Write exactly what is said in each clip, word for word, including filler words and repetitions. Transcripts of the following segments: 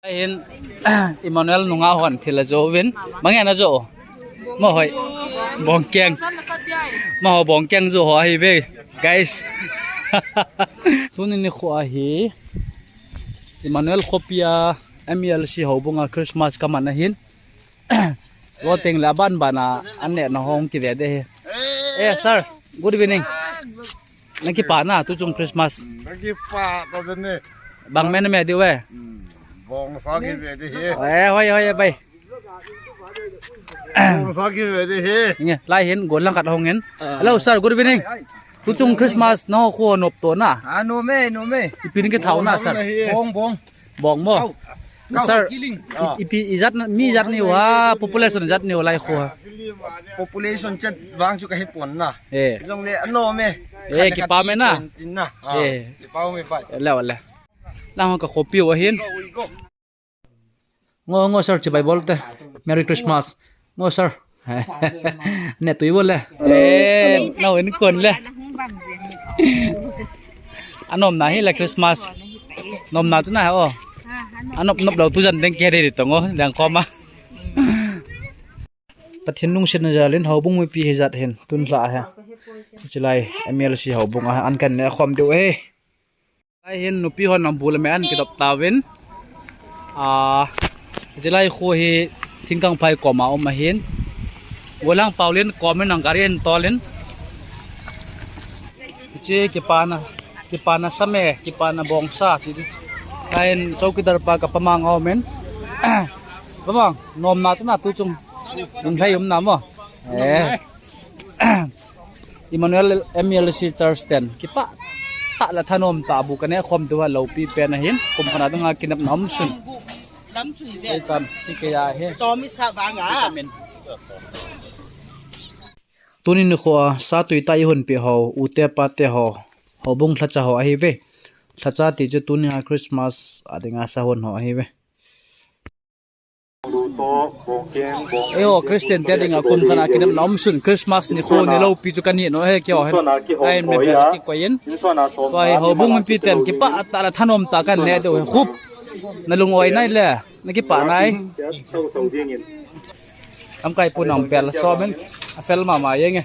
Ahin, Emmanuel nunga hon thil ajo uvin. Bang ana jo? Mo hoi. Bongkeng. Mo ho bongkeng jo ho ahi ve, guys. Tuni nikho ahi Emmanuel khopia M E L C houbunga Christmas kaman ahin. Loteng le aban bana aneh na hong kive de hi. Eh, sir, good evening. Nakipah na, tuchung Christmas. Nakipah ta de ni. Bang me name diu ve? Bongsa kive de hi. Eh, hoi, hoi, bai. Bongsa kive de hi. Nge, lai hin, gol lang kat hong hin. Hello, sir, good evening. Tuchung Christmas na ho khu nop to na. Ah, no me, no me. Ipi ni kithao na, sir? Bong, bong. Bong mo. Sir, ipi ijat na, mi ijat ni ho, population ijat ni ho lai khu? Population chet vang chu kahe pon na. Eh. Jong le ano me. Eh, kipah me na. Eh. Kipah me pai. Le, le. Lang ho ka khopi ho ahin. Ngo, ngo, sir, chibai bol te. Merry Christmas. Ngo, sir. Ne tui bol le. Eh, nau in kon le. Anom na hi le Christmas. Nom na tu na o. Anop nop lo tu jan deng ke de to ngo, lang ko ma. Pathen lungsetna jal in houbung mipi hijat hin tun lha he. Chilai M E L C houbung a an kan ne khom diu e. Lai hin nupi hon nang bu le me an kidop tauvin. Ah, hiche lai khu hi Thingkangphai koma um ahin. Golang Paulin kom in nang gari in tolin. Hiche kipana, kipana same, kipana bongsa, ti di. Lai hin chowkidar pa ka pamang a um in. Pamang, nom na tu na tuchung. Nun lhai um na mo. Eh. Emmanuel M E L C Church ten. Kipah tah le thanom tah bu kane khom tu ha lopi pen ahin. Kum khat a dinga kinepna um sun. Lam chui ve. Ei tam, si ke ya he. Tomi sa vang a. Vitamin. Tuni nikho a, sa tui tah i hun pe ho, u te pa te ho. Houbung lhacha ho ahi ve. Lhacha ti chu tuni a Christmas a dinga sa hun ho ahi ve. Eiho, Christian te dinga kum khat a kinepna um sun Christmas nikho ni lopi chu kani no he kio hen. Ai me bel ki koin. Tua hi houbung mipi ten kipah tah le thanom tah kan ne diu he khup. Na lung oi nai le. Na kipah nai. Am kai pu nang bel so men. A fel mama yenge.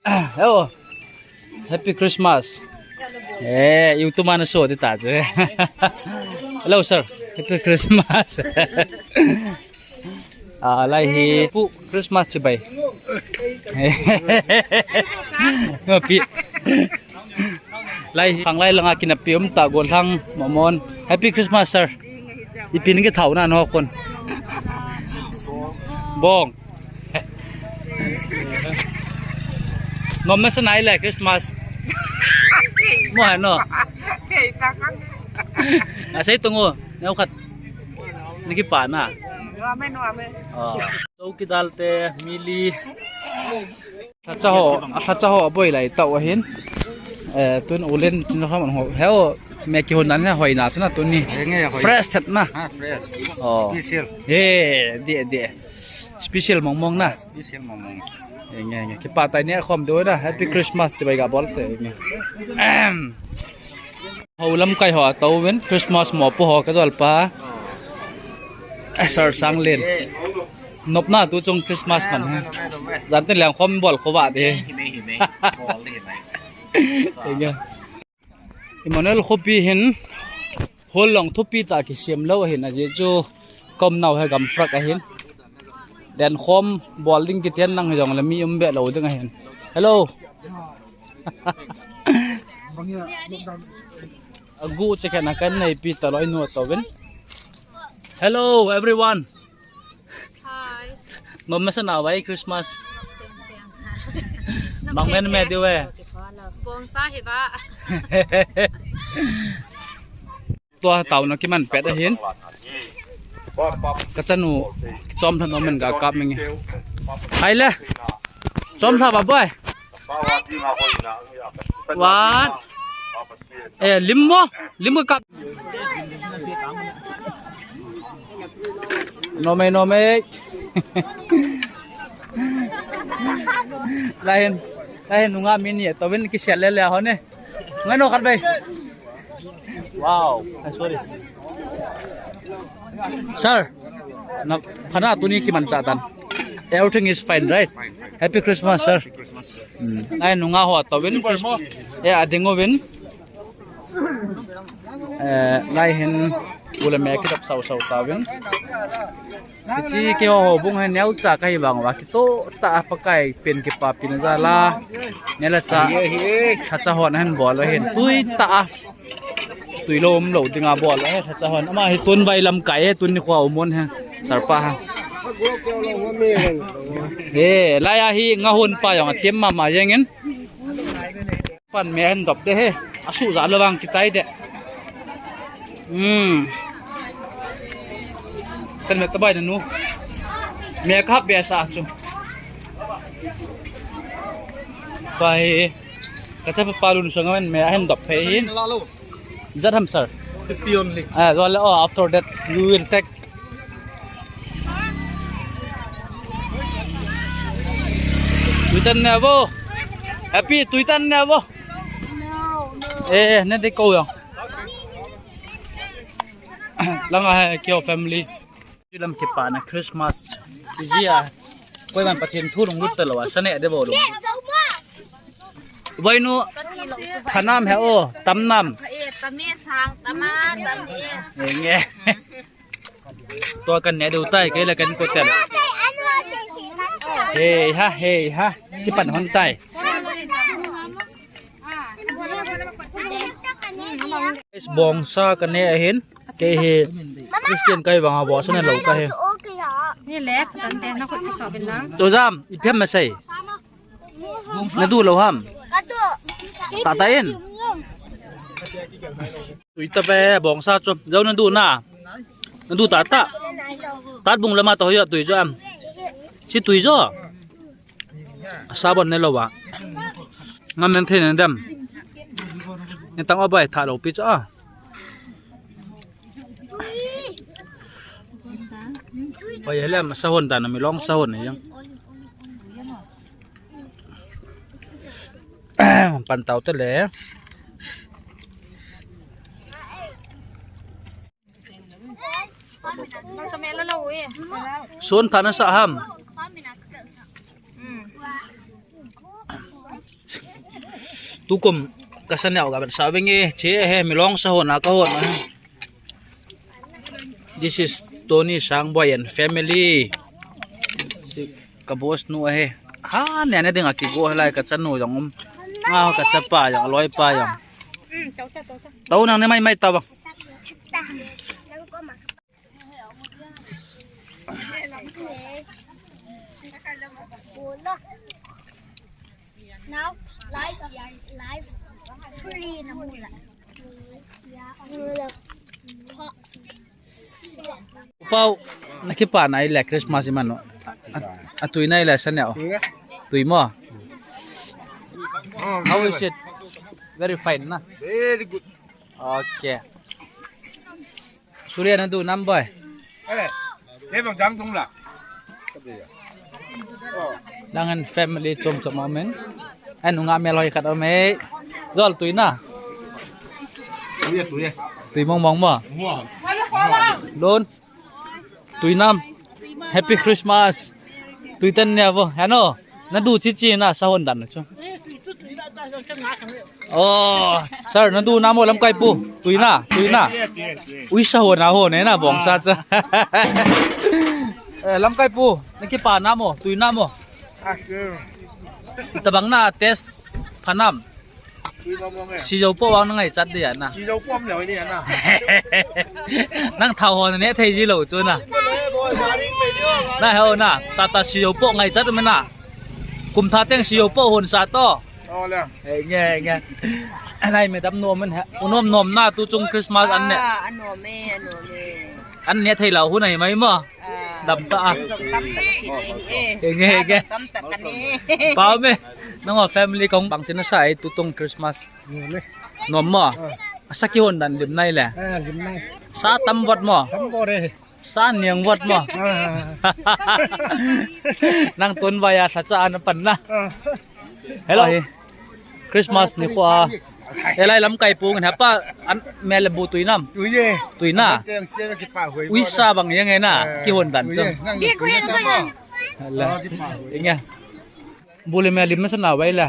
Eiho. Happy Christmas. Eh, YouTube mana so de ta je. Hello, sir. Happy Christmas. Ah, lai hi pu Christmas chibai. Happy. Lai hi khang lai langa kinapi um ta Golhang Mamon. Happy Christmas, sir. Ipi ni kithao na no kon. Bong. Nom na sa nai le Christmas. Mo ha no. Kei ta kan. A sei tungu, neo khat. Ni kipah na. Nuam e, nuam e. Oh. Chowkidar te, mili. Lhacha ho, a lhacha ho aboi lai tau ahin. Eh, tun ulen chin ho man ho. Heo, me kihon nan hoi na tuna tuni. Enge hoi. Fresh that na. Ha, fresh. Oh. Special. He, di, di. Special mong mong na. Special mong mong. Enge, enge. Kipah tai ne khom do na. Happy Christmas ti bai ga bol te. Enge. Ahem. Ho lamkai ho atouvin Christmas mo pu ho ka jol pa. Eh, Sir Sanglen. Nop na tu chung Christmas man. Jan te leng khom bol kho ba de. Hi mai, hi mai. Bol de hi mai. Enge. Emmanuel khopi hin hol long thupi ta kisem lou ahin ajeh chu kom nau he gam frak ahin. Den khom bol ding kiten nang jong le mi um be lou ding ahin. Hello. Agu che kana kan nei pi ta loi nu to ven. Hello, everyone. Hi. Nom na sa na vai Christmas. Nom sem sem. Bang men me diu ve. Bong sa hi ba. Tua tau na kiman pet ahin. Ka chanu chom than omen ga kap menge. Hai le. Chom tha ba boy. One. Eh, lim mo. Lim ka kap. Nom e, nom e. Lahin. Lahin nunga mini. Tobin kisel le le ho ne. Ngai no khat bai. Wow. Ai, sorry. Sir, na, phana tuni kimanchah tan. Everything is fine, right? Happy Christmas, sir. Hmm. Ai, nunga ho tawin. Eh, ading uvin. Eh, lai hin ule me kidap sau sau tawin. Kichi ke ho ho bung hin neocha kahi vang uva. Kito ta Pakai pen kipapi na jal a. Nela cha. Thacha hon hin bol uva hin. Tui ta a. Tui lom lo dinga bol he, thacha hon. Ama hi tun vai lamkai he, tun nikho a um un he. Sarpa ha. He, lai a hi nga hon pa jong a thiam mama jeng in. Pan me hin dop de he. Asu ja lo vang kichai de. Hmm. Kan me ta bai na nu. Me kap be sa chu. Pai. Ka chapa pa lun sanga men me a hin dop phei hin. Zat ham, sir? Fifty only. Ah, well, oh, after that you will take. Tui tan ne vo. Happy, tui tan ne vo. Eh, ne de ko yo. Langa hai kyo family. Lam kipana Christmas. Chi jia. Koiman Pathen thu lunglut talou a, sa ne de bou lunglut. Vainu, thanam he o, tamnam. E, tam e, sang, tam a, tam e. Nge. Tua kan ne deu tai, kei la kan ko tem. He ha, he ha. Si pan hon tai. Bongsa ka ne ahin. Kei hi Christian kahi vang a bongsa ne lou kahi. Ni le, kan te na ko so bin na. To jam, i phem ma sei. Na du lou ham. Ta ta in. Tui ta pe bongsa chu. Jau na du na. Na du ta ta. Tat bung lama to yo tui jo am. Si tui jo. Sabon ne lou va. Ngam men thei ne dem. Ni tang o bai tha lou pi cha. Oi, helem sahon dan mi long sahon ne yang. Pan tau te le. Sun thana sa ham. Tukum ka sa neo ka ban sa venge che he mi long sahon a ka hon a. This is Tony Sangboy and family. Ka boss nu ahi. Ha, ne ne ding a kigo lai ka chanu jong um. Nga ka chapa jong, loi pa jong. Tau nang ne mai mai ta bang. Now, live, live, free na mula. Mula. Pau, na kipa na ile Christmas imano. Atui na ile sa neo. Tui mo. How is it? Very fine na. Very good. Okay. Surya na du nam boy. Eh, eh, bang jang tung la. Lang an family chom chom amen. An nga mel hoi khat ame. Jol tui na. Tui, tui. Tui mong mong mo. Mo. Don. Tui nam. Happy Christmas. Tui tan ne vo. Ano. Na du chi chi na sahon dan chu. Oh, sir, na du na mo lamkai pu. Tui na, tui na. Ui sahon na ho ne na bongsa cha. Eh, lamkai pu. Na kipa na mo, tui na mo. Tabang na test phanam. Sijou po vang na ngaichat dia na. Sijou po am leo dia na. Nang thao ho ne thei ji lou chu na. Na heo na, ta ta sijou po ngaichat me na. Kum tha teng sijou po hon sa to. Oh, le. Eh, nge, nge. Nai me dam nom men he. U nom nom na tu chung Christmas an ne. Ah, anom e, anom e. An ne thei lou hu nai mai mo. Dam ta a. Tam tak ka ni e. Nge, nge. Tam tak ka ni. Pau me. Nang family kong bang chin na sa ai tu tung Christmas. Nom mo. Asa kihon dan lim nai le. Ah, lim nai. Sa tam vat mo. Tam ko re. Sa niang vat mo. Ah. Nang tun vai a sa cha an pan na. Ah. Hello. Christmas ni kho a. Elai lamkai pung hepa, an mel bu tui nam. Tui e. Tui na. Teng sia kipa hoi. Uisa bang yang e na. Eh, kihon dan tui e. Chang. Nang tui na sa mo. Hala. Ah, kipa hoi. Inge. Bu le mel lim na sa na wai la.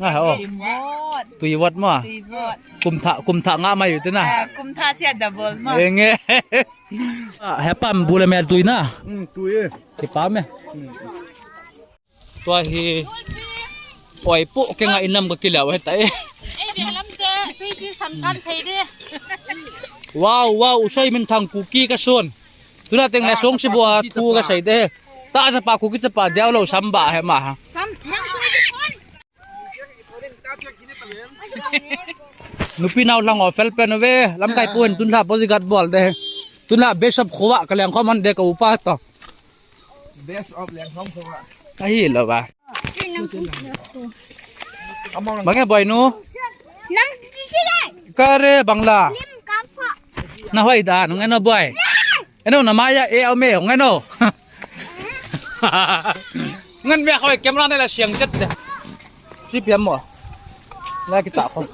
Ah, oh. Tui vot. Tui vot mo. Tui vot. Kum tha, kum tha nga mai u te na. Ah, kum tha chia double mo. Inge. Ah, hepa bu le mel tui na. Hmm, tui e. Kipa me. Hmm. Tua hi. Oi, pu, ke nga inam ka kila, wai ta e. Ei, be lam te, tui ti sam kan thei de. Wow, wow, usoi min thang Kuki ka son. Tuna teng le song si bua thu ka sei de. Ta sa pa Kuki sa pa dia lo sam ba he ma ha. Sam, yang tui ti son. Nupi nau lang o fel pen ve. Lamkai pu hin tun la bodyguard bol de. Tun la bishop khuwa ka leng khom han de ka upa to. Best of Lengkhom kho. Ahi lo ba. Bang e boy nu. Nang chi si le. Kare bangla. Lim kap so. Na hoi da, nung eno boy. Eno na maya e au me, nung eno. Ngan me hoi camera ne la siang chet de. Si piam mo. La kita ko.